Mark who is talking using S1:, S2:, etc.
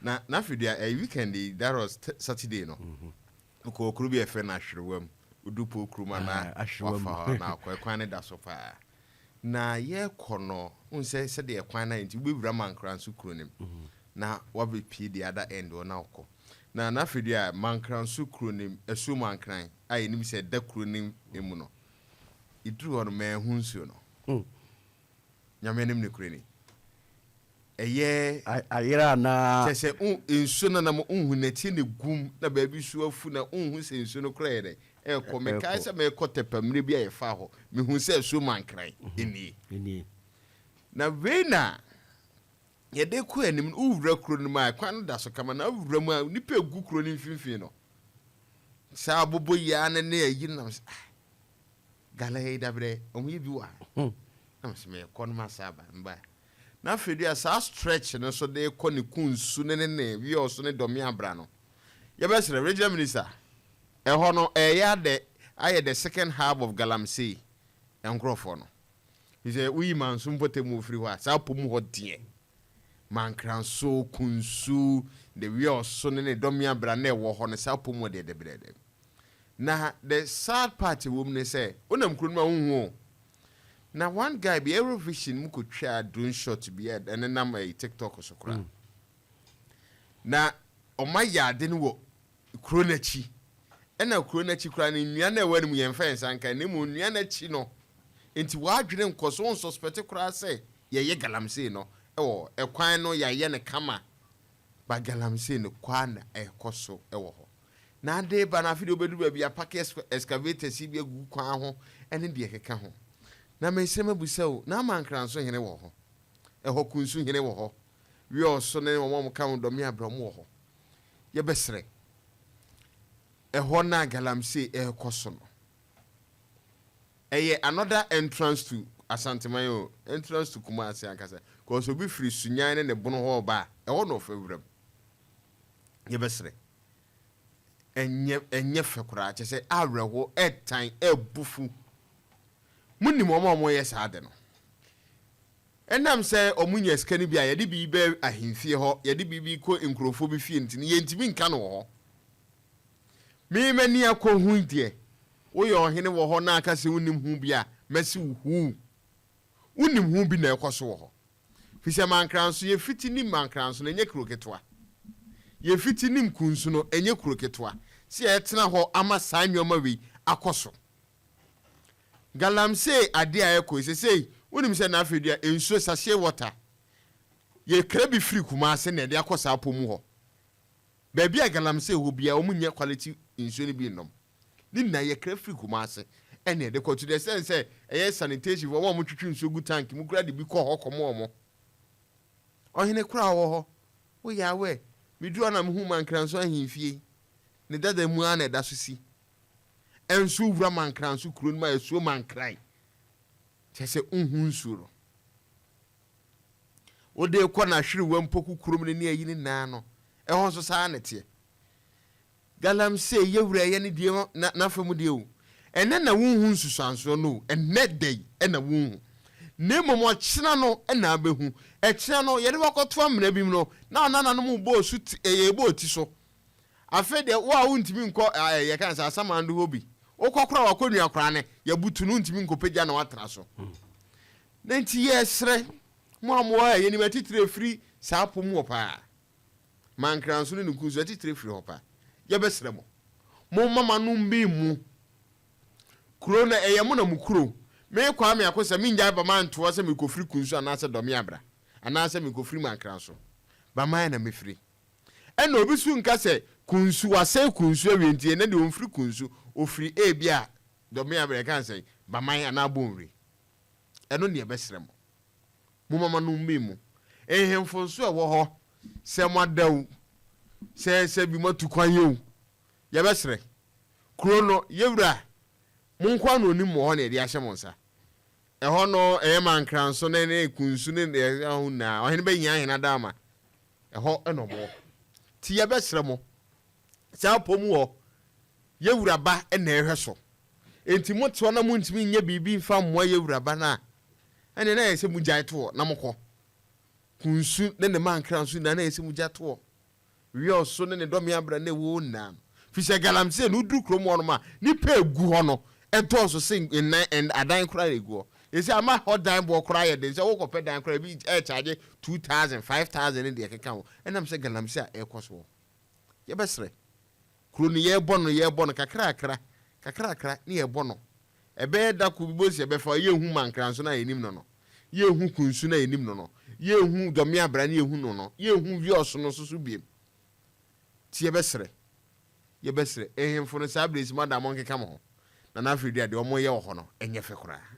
S1: Na afei deɛ, ɛyɛ weekend yi, that was Saturday no, wokɔ kuro bi a yɛfrɛ no Ahwerewam, wodu po kurom ana?
S2: Ah, Ahwerewam.
S1: Wafa hɔ na akɔ, ɛkwan no da so paa na yɛkɔ no, wohu sɛ sɛdeɛ ɛkwan no ayɛ nti, wobɛwura Mankranso kuro no mu na wabɛpie the other end hɔ na wokɔ. Na afei deɛ a Mankranso kuro no mu, Asuo Mankran a yɛnim sɛ ɛda kuro no mu no, ɛduru hɔ no, maahu nsuo no. Nyame anim ne kuro ni, ɛyɛ
S2: Ayerɛ anaa?
S1: Kyɛ sɛ nsuo no nam nhu n'akyi ne gum na baabi so afu na nhu sɛ nsuo no kora yɛ dɛ ɛkɔ. Mekae sɛ mekɔ Tɛpɛ mmerɛ bi a yɛfa hɔ, mehu sɛ asuo Mankran ɛnie.
S2: Ɛnie.
S1: Na wei na yɛde kɔ anim no, wowura kuro no mu a, kwan no da so kama, na wowura mu a, nipa egu kuro no mfimfini no saa abobɔ yi ara ne ayi no nam sɛ, ah, gala yi dabrɛ ɔmo yɛ bi wɔ ha. Na mo sɛ mɛkɔ no ma saa aba mba. Na afei deɛ, saa stretch no so de kɔ ne Kunsu ne Wiɔso ne Dɔme Abra no, yɛbɛsrɛ Regional Minister, ɛhɔ no ɛyɛ adɛ ayɛ the second half of galamsey. Nkurɔfoɔ no sɛ woyi Manso mpɔtam mu ofiri hɔ a, saa po mu hɔ deɛ, Mankranso, Kunsu, de Wiɔso ne Dɔme Abra na ɛwɔ hɔ no, saa po mu hɔ deɛ, dɛbrɛdɛ. Na the sad part wɔ mu ne sɛ wonam kuro no mu a, wonhu o. Na one guy bi, Aerovision mu, kɔtwaa drone shot bi a ɛne nam ɛyi TikTok so koraa na ɔma yɛ ade no wɔ kuro n'akyi. Ɛna kuro n'akyi koraa no, nnua no a ɛwɔ anim, yɛmfa yɛn nsa nka, na mmom nnua n'akyi no nti wɔadwene nkɔ so, wɔnsuspect koraa sɛ yɛyɛ galamsey no ɛwɔ ɛkwan no. Yɛayɛ no kama ba, galamsey no kwaa na ɛkɔ so ɛwɔ hɔ. Na ade ba na afei deɛ, wobɛduru baabi apark excavators yi bi agugu kwan ho ɛne deɛ ɛkeka ho. Na mesrɛ mabusa o, na ama Nkranso hene wɔ hɔ, ɛhɔ Kunsu hene wɔ hɔ, Wiɔso ne wɔn a wɔka ho, Dɔme Abrɛ wɔ hɔ. Yɛbɛsrɛ, ɛhɔ na galamsey ɛrekɔ so no, ɛyɛ another entrance to Asanteman o, entrance to Kumasi ankasa, cause obi firi Sunyan ne ne bono hɔ ɔba a, ɛhɔ na ɔfa wuram. Yɛbɛsrɛ, ɛnyɛ fɛ koraa, kyɛ sɛ awerɛho, ɛtan, ɛbufu. Munim wɔn a wɔyɛ saa de no, ɛnam sɛ ɔmo nya sika no bi a, yɛde bi bɛ ahemfie hɔ, yɛde bi kɔ nkurɔfoɔ bi fie nti no, yɛntumi nka no wɔ hɔ. Mímani akɔ hu deɛ woyɛ ɔhene wɔ hɔ na aka sɛ wonim ho bi a, mɛsi wo huu wonim ho bi na ɛkɔ so wɔ hɔ, fi sɛ Mankranso, yɛfiti nim Mankranso no, ɛnyɛ kuro ketewa. Yɛfiti nim Kunsu no, ɛnyɛ kuro ketewa sɛ yɛtena hɔ ama saa nneɛma wei akɔ so. Galamsey adeɛ a ɛkɔ yi sɛsɛyi, wonim sɛ n'afɛ dua nsuo sachet water, yɛkra bi firi Kumase na yɛde akɔ saa po mu hɔ. Baabi a galamsey hɔ bia, wɔn nyɛ quality nsuo no bi nnom ne nyinaa, yɛkra firi Kumase ɛna yɛde kɔ. To the extent sɛ ɛyɛ sanitation foɔ, wɔn a wɔtwitwi nsuo gu tank mu kura de bi kɔ hɔ kɔmɔ wɔn. Ɔhene kora wɔ hɔ, woyɛ awɛ meduru hɔ na mehu Mankranso ahemfie ne dada mu ara na ɛda so si. Ɛnso wura Mankranso kuro no mu a, asuo Mankran, kyɛ sɛ nhu nsuo no, wode kɔ n'ahwerewa mpoku kurom no ne ayi ne nan no, ɛhɔ nso saa ne teɛ. Galamsey, yɛwura, ɛyɛ ne deɛ na n'afa mu deɛ o, ɛnɛ na wonhu nsusuansoɔ no o, ɛnɛ da yi ɛna wonhu, na mmom ɔkyena no ɛna abɛhu. Ɛkyena no, yɛde wakɔto amena bi mu no na ɔnananom bɔɔ so ti, ɛyɛ bɔɔ ti so. Afei deɛ, wo a wontumi nkɔ ɛɛ yɛka sɛ asamando hɔ bi, wokɔ koraa, wakɔ nua koraa ne yɛbutu no, wontumi nkɔpagya na watena so. Na nti yɛsrɛ mo a mowɔ ha, yɛnim atitire firi saa po mu hɔ paa, Mankranso ne ne Nkunsu, atitire firi hɔ paa. Yɛbɛsrɛ mo, momma manom bi mu kuro no, ɛyɛ mo na mo kuro. Me Kwame Ako sɛ mengyae Bama ntoa sɛ mekɔfiri Kunsu anaasɛ Dɔme Abra anaasɛ mekɔfiri Mankranso, Baman na mefiri. Ɛna obi so nka sɛ Kunsu wasɛe Kunsu awie nti ɛnɛ deɛ ɔmfiri Kunsu, ɔfiri ebi a Dɔme Abra, ɛka sɛ Baman anaa Bonwire. Ɛno ne yɛbɛsrɛ mo, momama no mmi mu. Nhemfo nso ɛwɔ hɔ, sɛ moada o, sɛ bi moatu kwan yi o, yɛbɛsrɛ, kuro no yɛwura mo nko na onim wɔ hɔ na yɛde ahyɛ mo nsa. Ɛhɔ no ɛyɛ Mankranso ne Kunsu ne ɛho nyinaa, ɔhene bɛyia ahene adama ɛhɔ ɛna ɔmo wɔ. Ti yɛbɛsrɛ mo, saa pɔ mu hɔ, yɛwura ba ɛna ɛhwɛ so, nti mo te hɔ na montumi nyɛ biribi mfa mmoa yɛwura ba no a, ɛne na yɛ sɛ mo gyae to hɔ na mokɔ. Kunsu ne ne mankra nso nyinaa na ɛsɛ mu gya toɔ. Wiɔso ne ne dɔme abra na ɛwɔ nyinaa no. Fi sɛ galamsey no woduru kurom hɔ nom a, nipa egu hɔ no ɛdɔɔso se nnan adan koraa na egu hɔ. Yɛsɛ ama hɔ dan boɔ koraa yɛ den sɛ wokɔpɛ dan koraa bi ɛkyagye 2,000, 5,000 ne deɛ ɛkeka ho. Ɛnam sɛ galamsey a ɛrekɔ soɔ. Yɛbɛsrɛ. Kuro no yɛrebɔ no kakrakra kakrakra ne yɛbɔ no. Ɛbɛyɛ da ko bi bɔ si ɛbɛfa yɛnhu mankra nso na yɛnim no, yɛnhu kunsu na yɛnim no, yɛnhu dɔme abra ne yɛhu no, yɛnhu wiɔso no nso so biem. Ti yɛbɛsrɛ ehemfo no saa berɛ si mo ada mo nkeka mo ho na n'afei deɛ ɔmo yɛ wɔ hɔ no ɛnyɛ fɛ koraa.